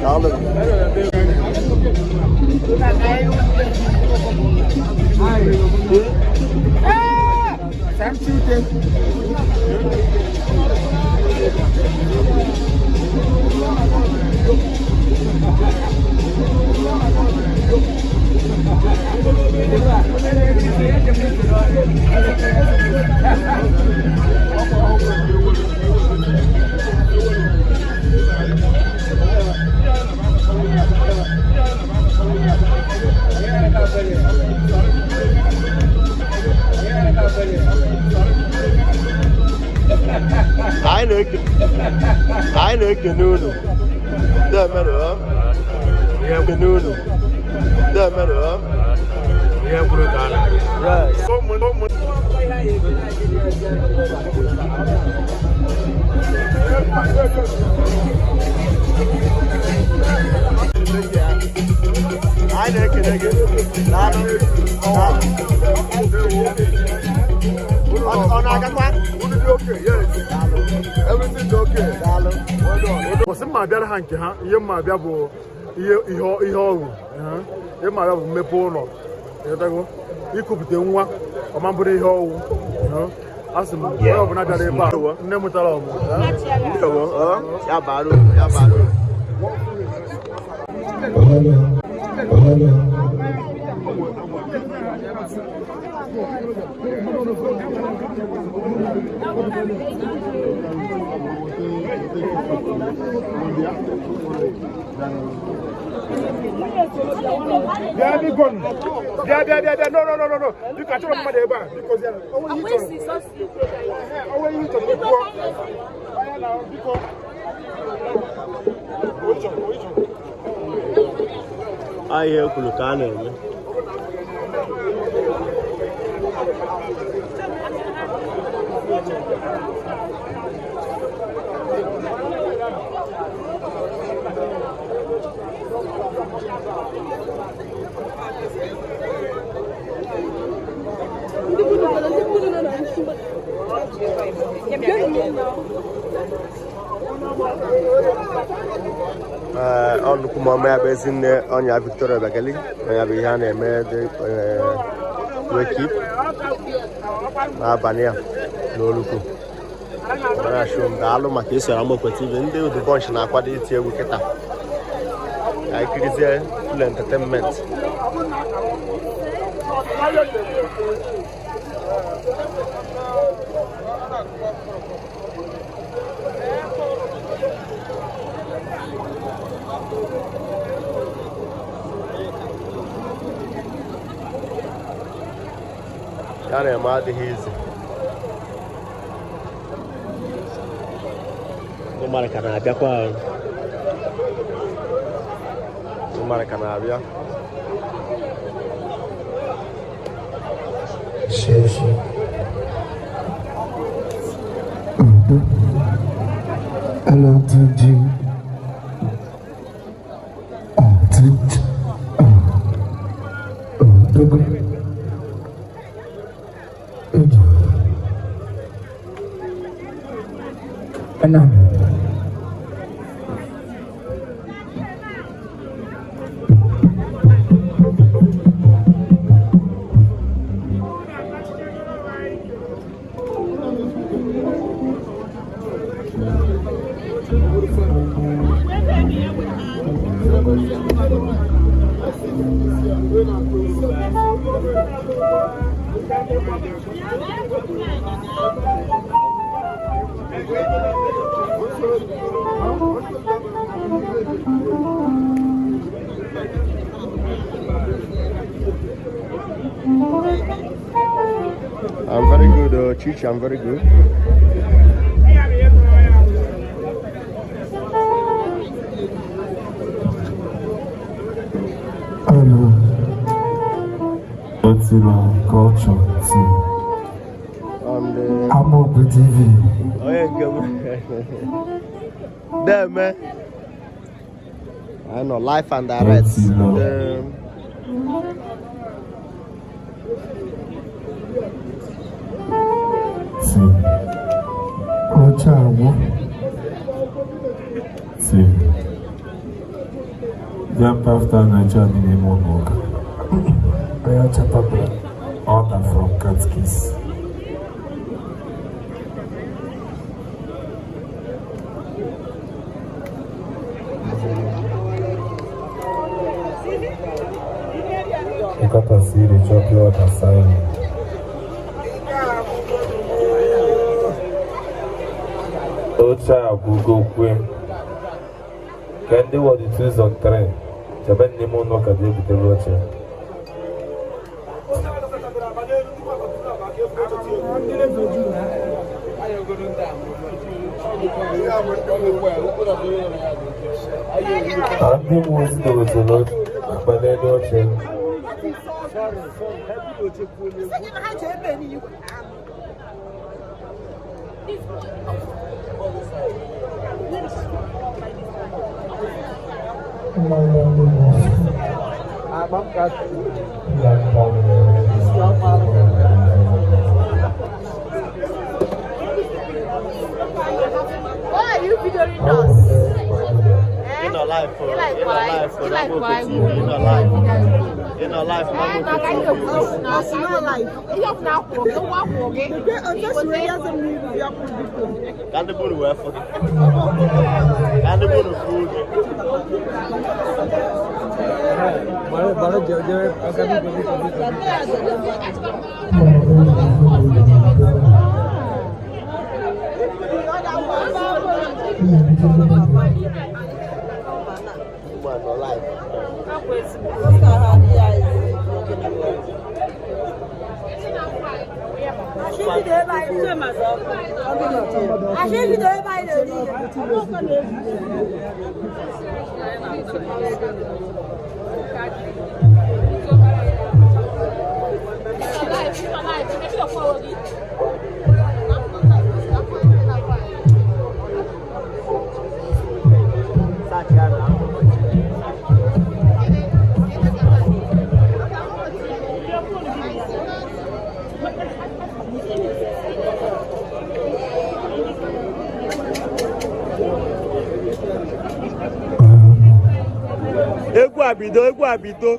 Daalụ. Anyị na-ekene unu. Deemenụ, ọ? Ekene unu. Deemenụ, ọ? Ihe kwuru ka a na Yes. Anyị na-ekele gị. Daalụ. Daalụ. Ọ na-agakwa? Unu dị okay, yes. Everything dị okay. Daalụ. Well done. Kwụsị mma abịara ha nke ha, ihe mma abịa bụ ihe ihe ihe ọgwụ. Ihe mma abịa bụ mmepe ụlọ. Ịghọtago? Ikupụta nwa ọma bụrụ ihe ọwụ. A sị m onye ọbụla bịara ebe a, nne mụtara ọmụ. Ndewo. Ọ, ya bara uru, ya bara uru. Bịa biko nụ. Bịa bịa bịa bịa, no no no no no, biko achọrọ m mmadụ ebe a, biko zie o nwere ihe ị chọrọ. O nwere ihe ị chọrọ kwuo. Onye na biko. O chọrọ, o chọrọ. Ọ ihe e kwuru ka a na-eme. Ee, ọ nnukwu mama ya bụ ezinne ọnya Victoria Obiageli, ọnya bụ ihe a na-eme dị wake n'abalị a n'Olukwu. Mara show m, daalụ maka isoro Amokwe TV. Ndị Udu Bunch na-akwado iti egwu kịta ka anyị kirizie full entertainment. Ya na-eme adịghị izi. Ndị mmadụ ka na-abịakwa ahụ. Ndị mmadụ ka na-abịa. Sheshi. Udo. LTG. Ọtụtụ. Odogo. Eji. Enam. I'm very good, Chichi. I'm very good. Hello. Otila Culture Team. I'm the Amokwe TV. onye nke m. Deme. I know life and direct. Otila. The Team. Ocha agwụ. Team. Bịa na dị n'ime ụlọ ụka. Onye ọcha papụrụ order from catechist. Ịkọtasị iri chọpị ọda silent. Oche agwụgo kwe. Ka ndị wọdụ 2 on 3 chebe n'ime ụlọ ụka jee butere oche. Ka ndị mmụọ ozi dowetara akpa n'elu oche. Why are you videoing us? Ị nọ live for You like ị nọ why? live for You like Amaokwe why? TV. Ị nọ live. Ị nọ live na Amaokwe TV. Ka ndị buru wee fụ gị. Ka ndị buru fụ gị. Ugbu a nọ live. Search ya na Amaokwe TV. Egwu abido, egwu abido.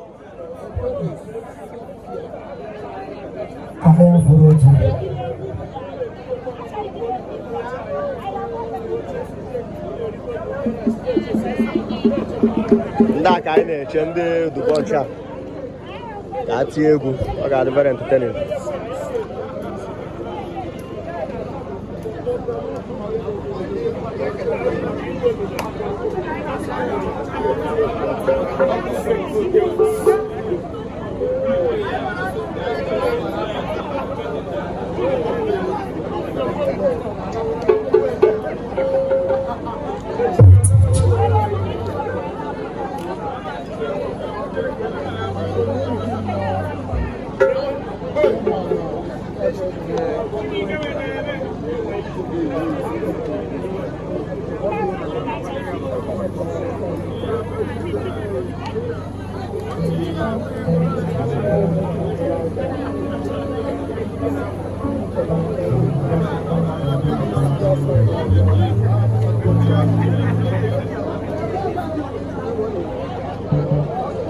Ahịa furu oji. Ndị a ka anyị na-eche, ndị Dubọnchi a ka a tie egwu, ọ ga-adị very entertaining.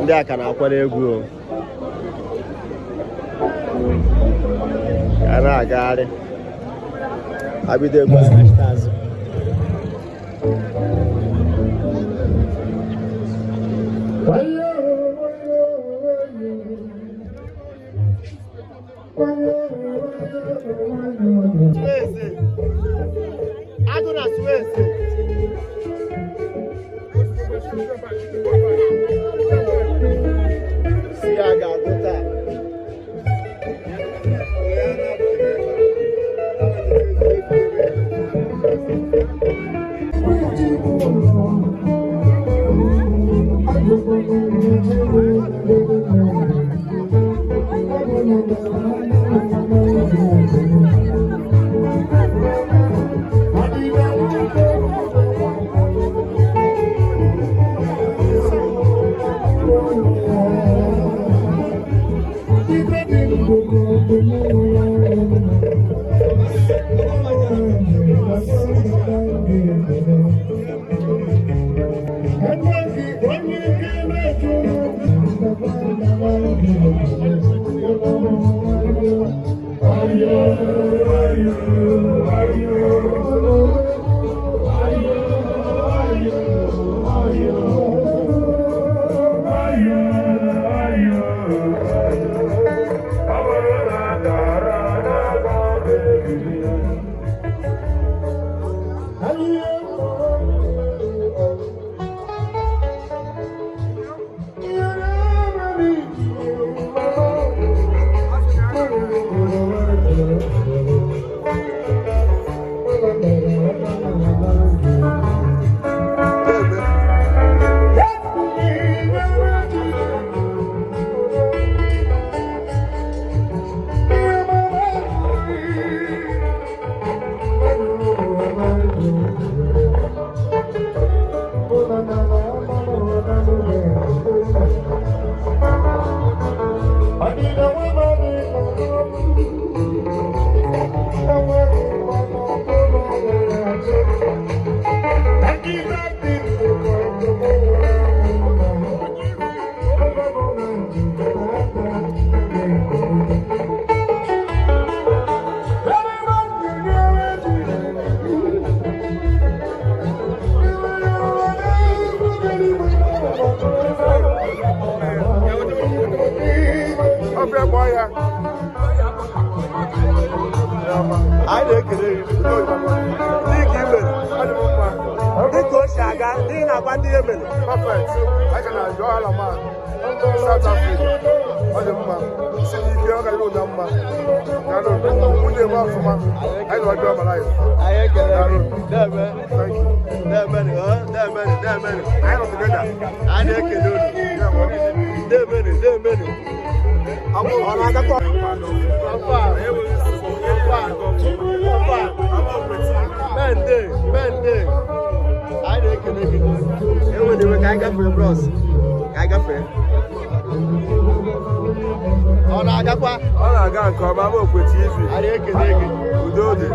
Ndị a ka na-akwado egwu o. Ka a na-agagharị abido egwu a nachite azụ. Sueze. Agụ na Sueze. Si ya ga-agwụ taa. Dịka i mere, dịka o si aga, n'ihi na-agwa ndị ihe mere. Perfect. I can enjoy all man. South Africa. Ọ dị mma. Si n'ike ọ ga-adị ụda mma. Daalụ. Nwunye m ọfụma. Anyị na-ọbịa ọbara anyị. Anyị ekele gị. Deme. Thank you. Demenu, demenu, demenu. Anyị nọ together. Anyị na-ekele unu. Demenu, demenu. Ọ na-agakwa? Ọfa, ọfa, ọfa. Mende, mende. Anyị na-ekele gị. Enwere iwe ka anyị gafee, bros. Ka anyị gafee. Ọ na-agakwa? Ọ na-aga nke ọma. Amaokwe TV. Anyị ekele gị. Udo dị.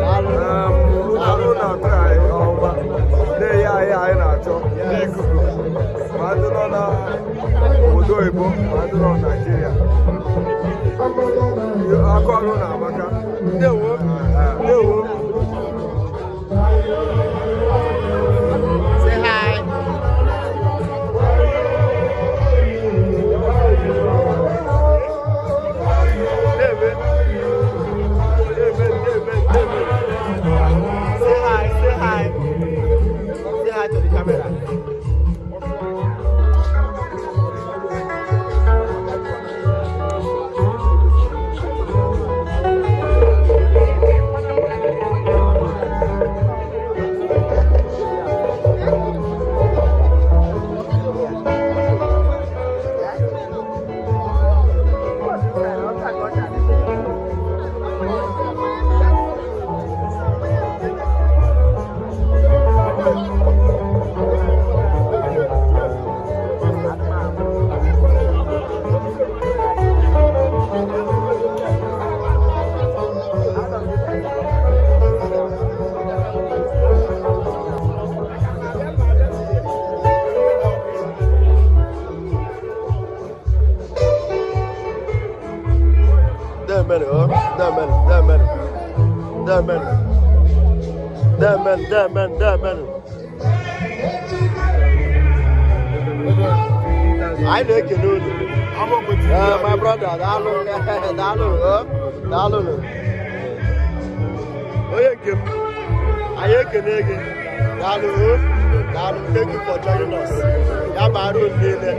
Daalụ. Ụnụ na-atụ anyị ọma, na-enye anyị anyị na-achọ n'ikuku, ma ndị nọ na obodo oyibo, ma ndị nọ na Naịjirịa. Aka ọrụ na-amaka. Ndewo. Ndewo. Say hi. Ndewo. Ndewo, ndewo, ndewo. Say hi, say hi. Say hi to the camera. Demenu, oh. Demenu, demenu. Demenu. Demenu, demenu, demenu. Anyị na-ekele unu. Amaokwe TV. My brother, daalụ, daalụ, oh, daalụ. Onye nke m, anyị ekele gị. Daalụ, oh, daalụ. Thank you for joining us. Ya bara unu niile.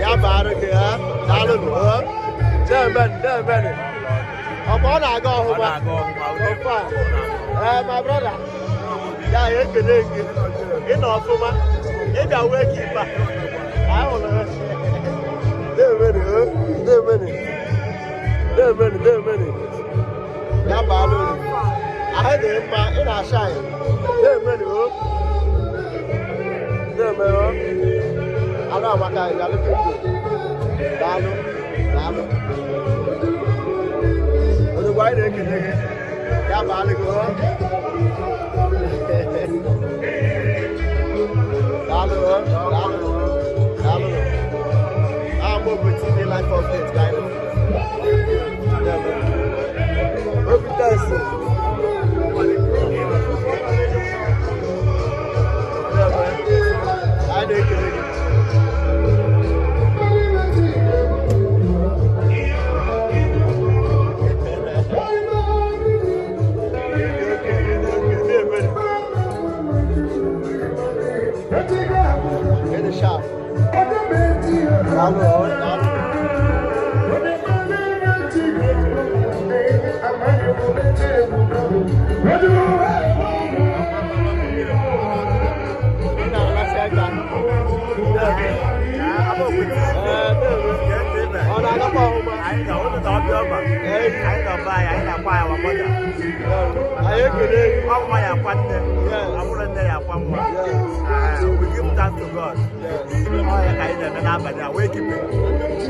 Ya bara gị, ha. Daalụ, oh. Demenu, demenu. Ọkwa ọ na-aga ọhụma. Ọfa. My brother. Ya ekele gị. Ị nọ ọfụma. Ị bịa wee gị ikpa. Ahụrụ m. Demenu, oh, demenu. Demenu, demenu. Ya bara unu. Ahụ dị mma, ị na-asha anyị. Demenu, oh. Demenu, oh. Anụ amaka, you are looking good. Daalụ, daalụ. Ozugbo anyị na-ekele gị. Ya baala gị, oh. Daalụ, oh. Daalụ, daalụ. Amaokwe TV live update ka anyị nọ. Obi tesi. Anyị na-ekele gị. Ịdị oke, ịdị oke, na-emere. Ịdị sharp. Daalụ, ọ, daalụ. Ị na-amasị aka. Ee, na-eme. Ọ na-agakwa ọhụma? Anyị nọ ụlọ na ọbịa ọma. Anyị nọ be anyị, anyị na-akwa ya mother. Anyị ekele gị. Ọ nwa ya akwa nne. Yes. Ọ bụrụ nne ya akwa nwa. Yes. We give thanks to God. Yes. Ọ ya ka anyị na-eme n'abalị a wee kipe.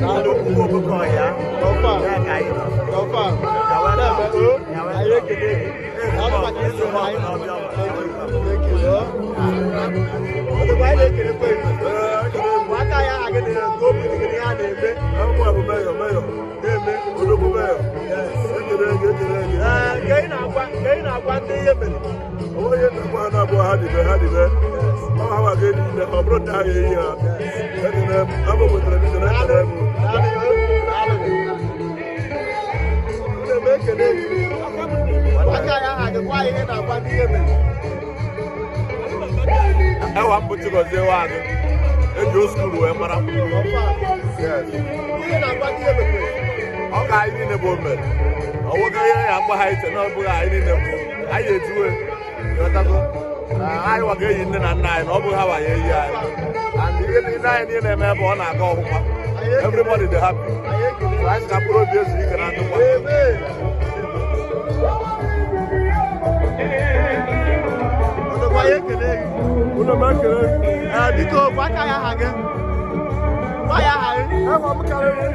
Daalụ. Okwu okoko ya. Confirm. Ya ka anyị nọ. Confirm. You're welcome. Na-eme, o. You're welcome. Anyị ekele gị. Daalụ maka iso anyị. Thank you. Thank you. O. Ozugbo anyị na-ekelekwa gị. Mgbe aka ya aha gị na ka obi dị gị na ihe a na-eme. Ụmụ bụ mayor, mayor. Na-eme. Odogwu mayor. Ekele gị, ekele gị. Ee, nke ị na-agwa ndị ihe mere. Onwe ihe na-agwa ha na-abụọ, ha dịbe, ha dịbe. Ọ ha nwa ga-eyi nne ha, ọ bụrụ na ha ga-eyi ha. Ekele m, Amaokwe television, ekele m. Daalụ, daalụ. Unu eme, ekele gị. Aka ya aha gị gwa. anyị ihe na-agwa ndị ihe mere. Ewa mbụ Chigozie Nwadị eji oskulu wee mara. Yes. Ihe na-agwa ndị ihe mekwere. Ọ ka anyị niile bụ omere. Ọ nwoke ihe ya mgba ha iche na ọ bụghị anyị niile bụ anyị etiwe ịghọtago. Anyị nwa ga-eyi nne na nna anyị na ọ bụghị ha wa ya eyi anyị. And ihe niile anyị niile na-eme ebe ọ na-aga ọfụma. Everybody dey happy. Anyị ekele. So anyị sị ka mkpụrụ obi ezu ike na ndokwa. Amen. Ọzọkwa anyị ekele gị. Unu m ekele. Ee, biko gwa aka ya aha gị. Gwa ya aha gị. Ewa m karịrị.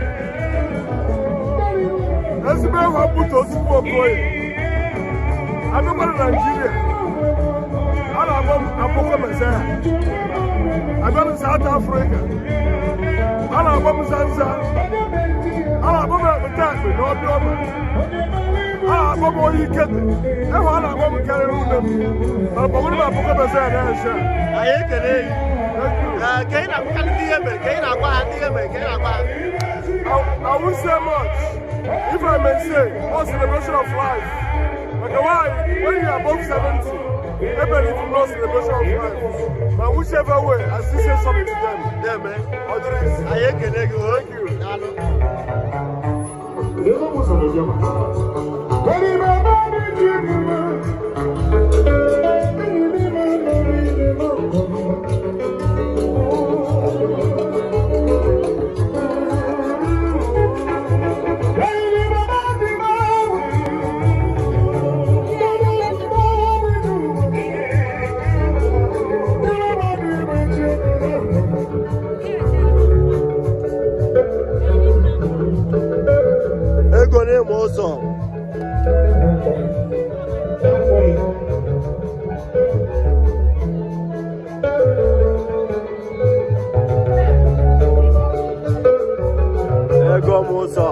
Ezigbo ewa m bụ Tochukwu Okoye. Abịakwara Naijiria. A na-akpọ m Akpụkọ Mesaya. Abịa m South Africa. A na-akpọ m Zanza. A na-akpọ m Ekpete Ekpe na Ọbịọma. A na-akpọ m Onye Ikete. Ewa a na-akpọ m karịrị une m. Mana kpọgoro m Akpụkọ Mesaya na-eche. Anyị ekele gị. Thank you. Ee, ka ị na-agwakarị ndị ihe mere, ka ị na-agwa ha ndị ihe mere, ka ị na-agwa ha. I won't say much. If I may say, all celebration of life. Like why? When you are above 70, I believe in no celebration of life. But whichever way, I still say something to them. Deme. Otherwise, Anyị ekele gị. O. Thank you. Daalụ. Ego n'ịma ụzọ. Ego m ụzọ.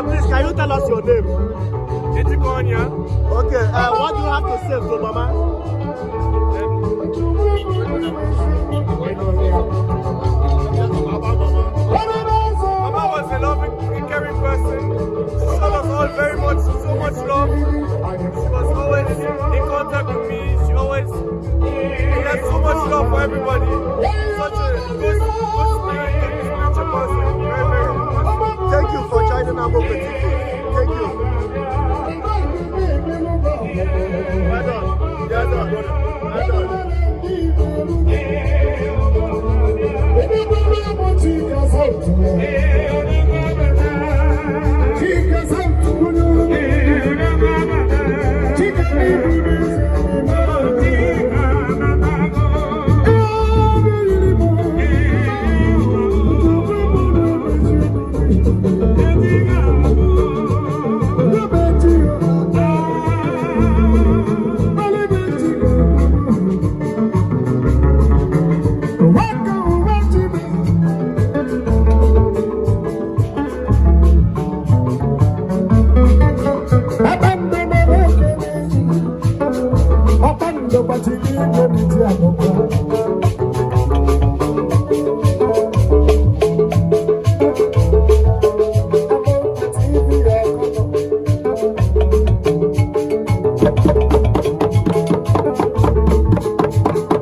Please, can you tell us your name? Ejikonya. Okay, what do you have to say to Mama? Mama was a loving, caring person. She showed us all very much, so much love. She was always in contact with me. She always had so much love for everybody. Such a good, good spirit, good spiritual person. Very, very good person. Thank you for joining Amokwe TV. Thank you. Well done. Well done. Well done.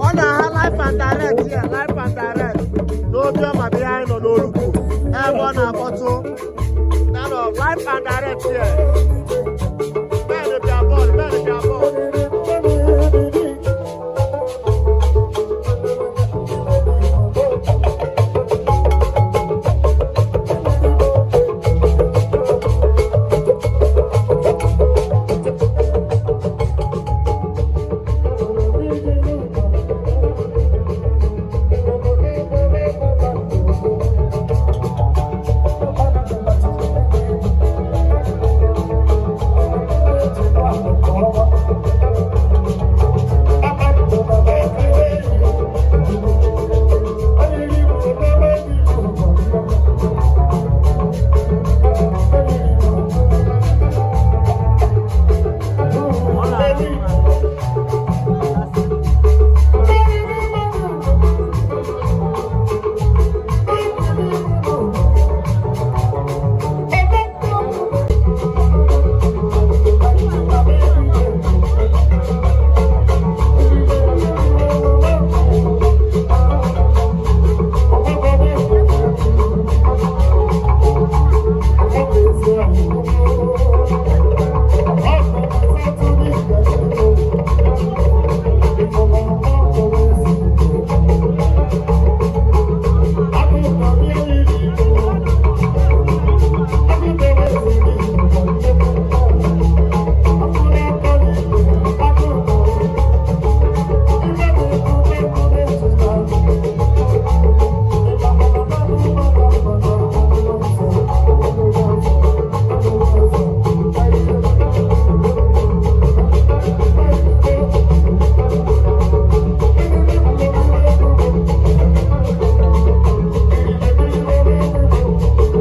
Ọ na-aha live and direct here, live and direct. N'Obiọma bụ ihe anyị nọ n'Orukwu, ebe ọ na-akpọtụ. Na nọ live and direct here. Ben bịa bọọlụ, Ben bịa bọọlụ.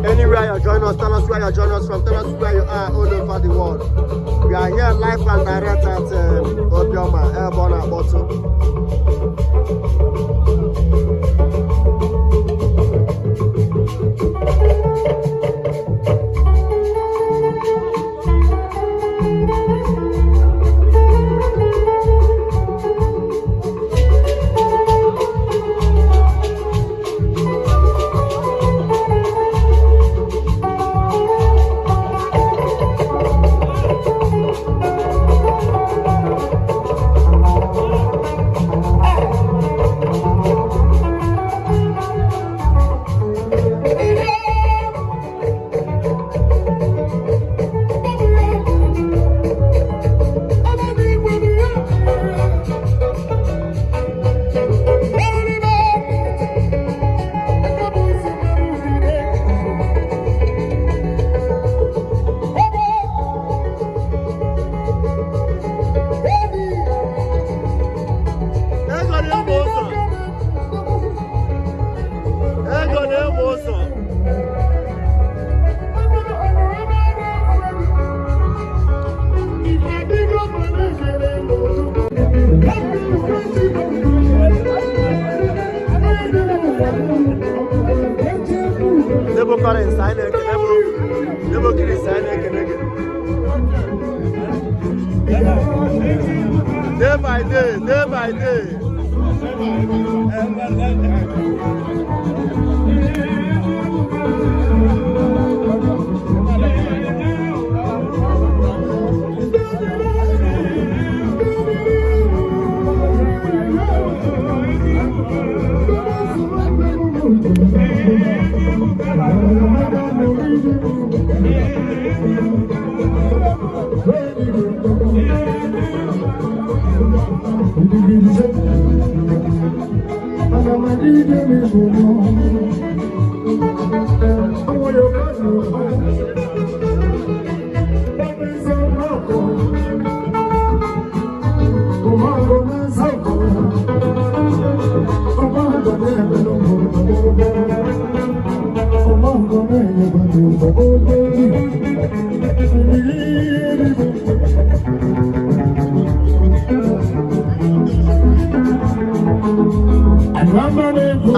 Anywhere you join us, tell us where you join us from, tell us where you are all over the world. We are here live and direct at Obioma, Airborne Abotu. Ego na-egbo ụzọ. Ego na-egbo ụzọ. Nebo Collins, anyị na-ekene bụ Nebo Chris, anyị na-ekene gị. Day by day, day by day.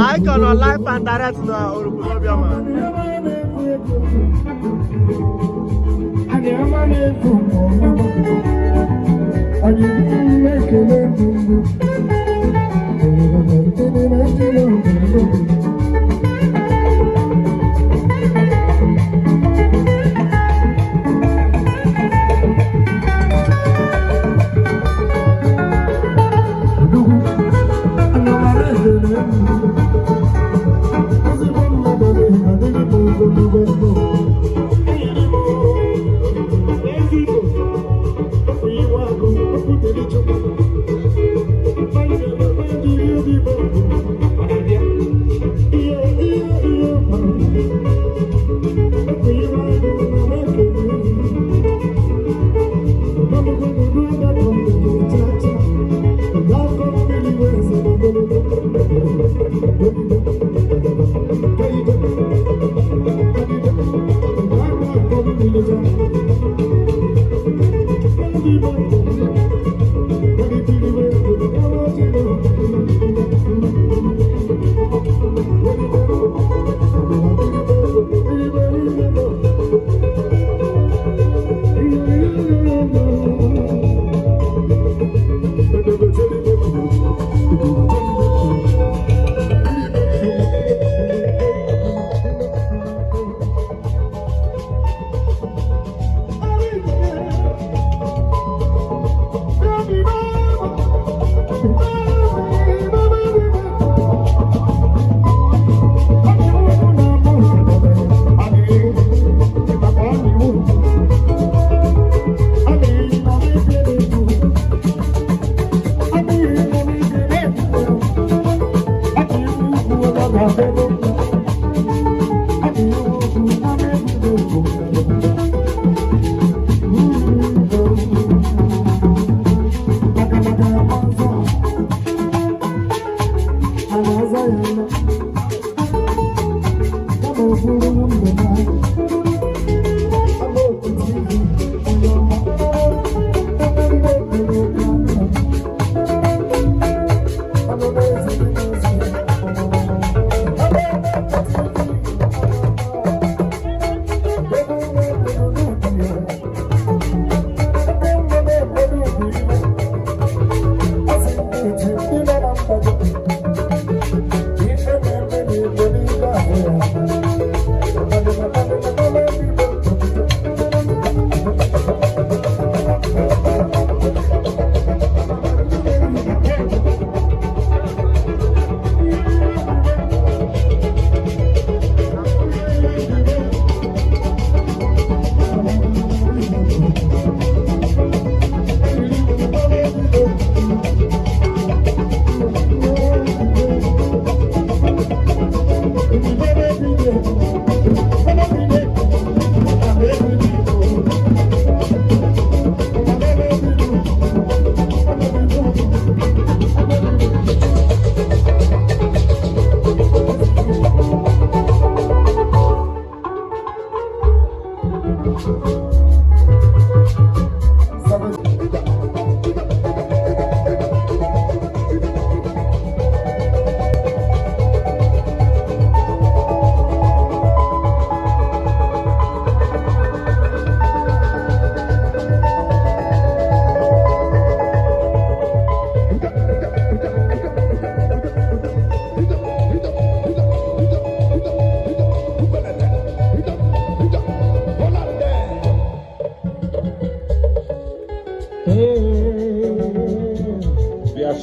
Anyị ka nọ live and direct na Orukwu Obioma. Thank you.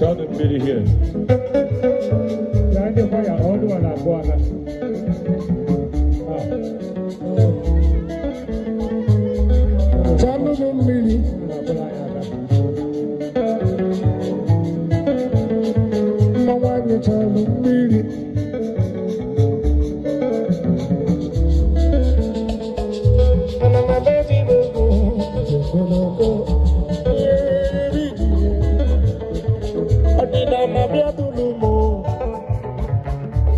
Chọọnụ mmiri here. Ya ndị kwaya ọdụ ala abụọ ala. Chọọnụ m mmiri. Mmanwụ anyị chọrọ mmiri. Ana m abịa igbo ogologo. Ọdịnala bịa duru m o.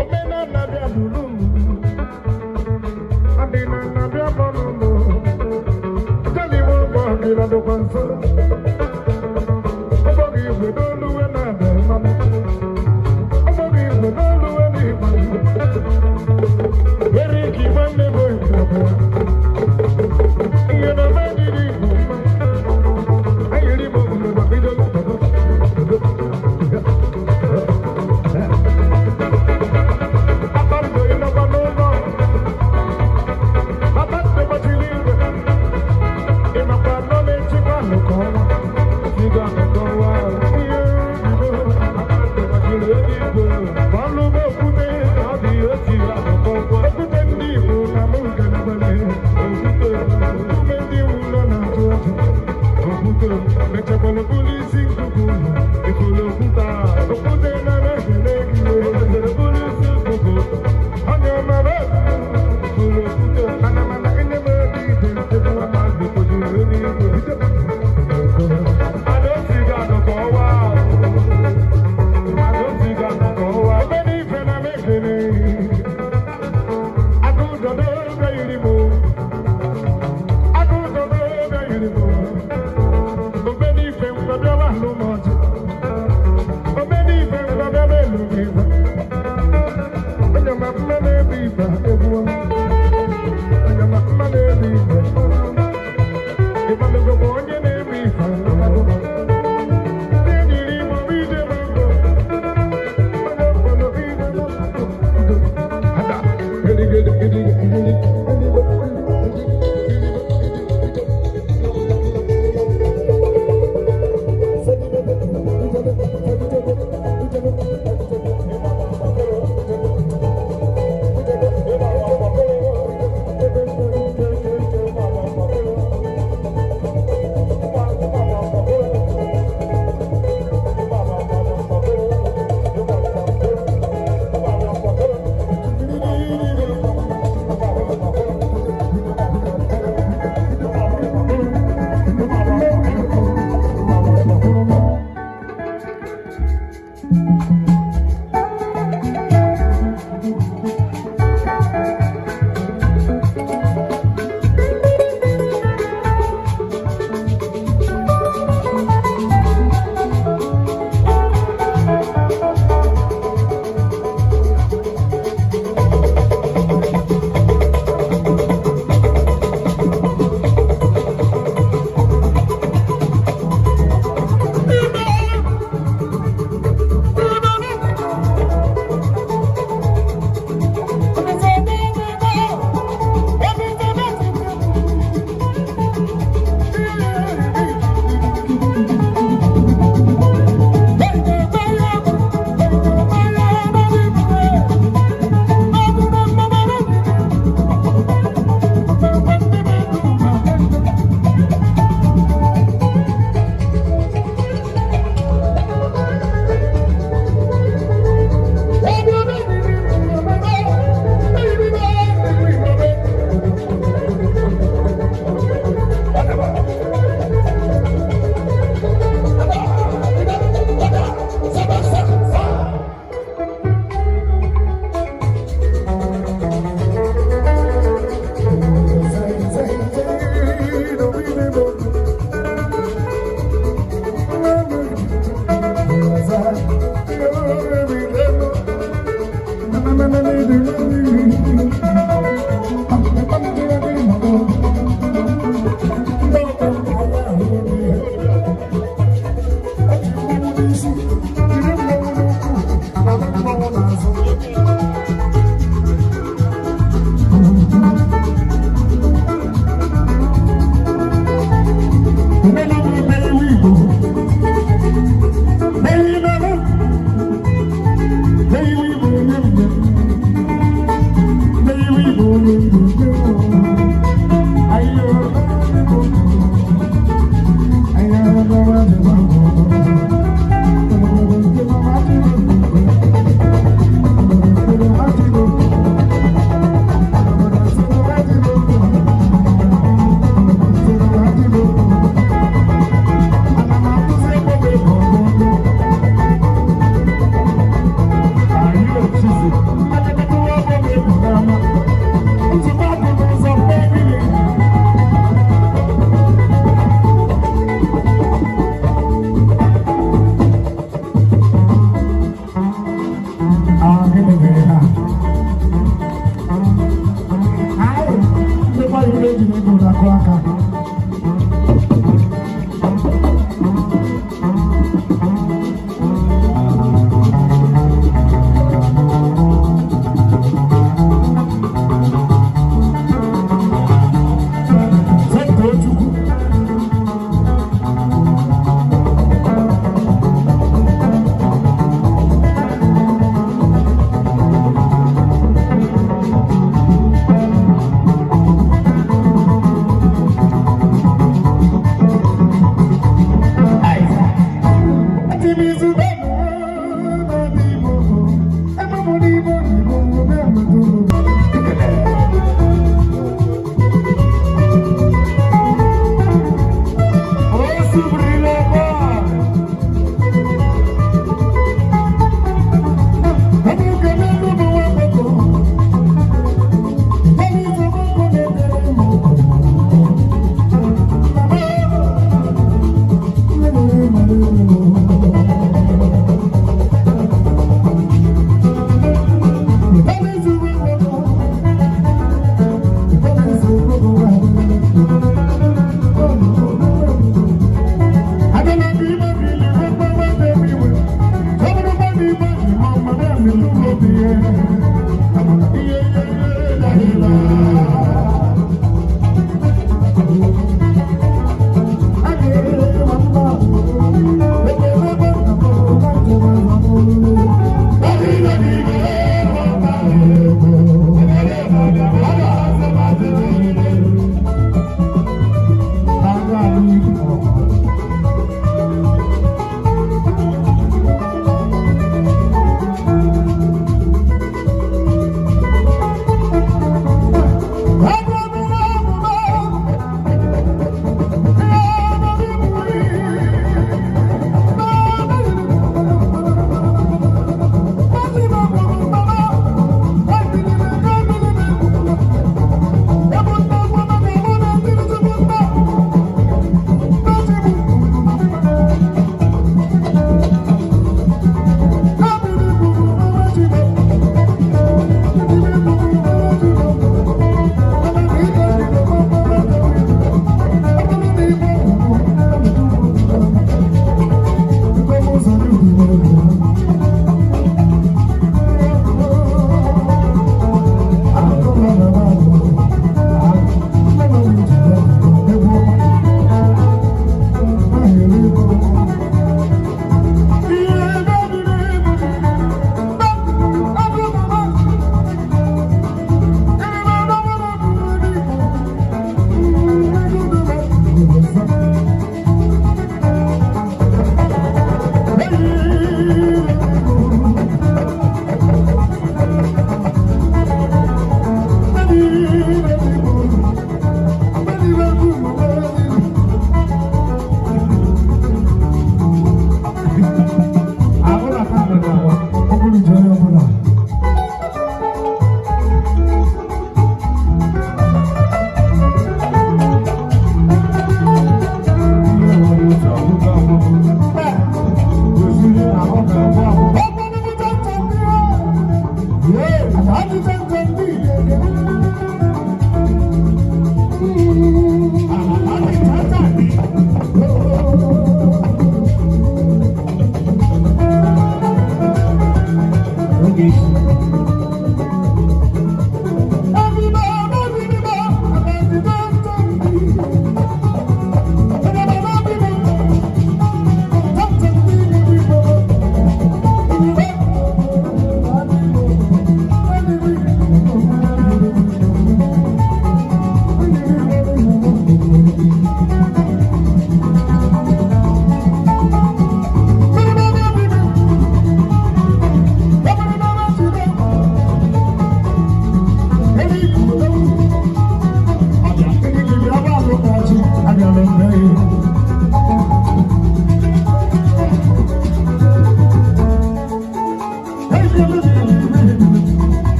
Omenala bịa duru m. Ọdịnala bịa bọrọ m o. Jeliwe ụgbọ ọdịna dịkwa nso. Ọgbọghị igwe n'olu we na-abịa mmanụ. Ọgbọghị igwe n'olu we n'igwe. Eriki nwanne m oyibo bịa. Ihe na mmadụ igbo mma. Ayiri m omume ma bido. Kpakpando ịnọkwa n'ụlọ. Kpakpando gbachiri igwe. Ịmakwa nọ na-echekwa nnukwu ọnwa. Tigo akụkọ ọnwa. Ihe bido. Kpakpando gbachiri eluigwe. Bọọlụ m okwute, ọ dị otu akụkọ ọnwa. Okwute ndị Igbo na mụ ngalabale. Okwute, nkume ndị ụlọ na-atụ ọchụ. Okwute, mechakwala bụlụ isi nkuku ụlọ. Ifuru okwute a, okwute na na-ekele gị. Okwute bụlụ isi nkuku. Onye ọma bụ ifuru okwute. Mana mana enye m obi ide nchekwa. Kpakpando kpojuru eluigwe. Adosigo akụkọ ọnwa. Adosigo akụkọ ọnwa. Obere ife na m ekele. Agụdodo bịa yiri m. Agụdodo bịa yiri m. Obere ife ngwa bịawa alụ m ọjị. Obere ife ngwa bịawa elu m igwe. Onye ma mma na-ebu ife egwu. Onye ma mma na-ebu ife. Ịgbalụgokwa onye na-ebu ife alụmalụ. Ndị enyiri Igbo bụ ije m mbụ. Onye mkpọrọ bụ ije m mbụ. Ada, gịnị gịnị gịnị gịnị gịnị.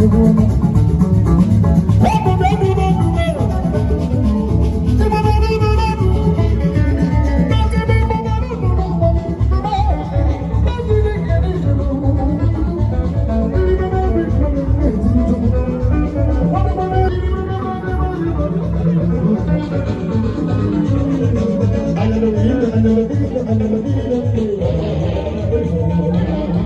Thank you.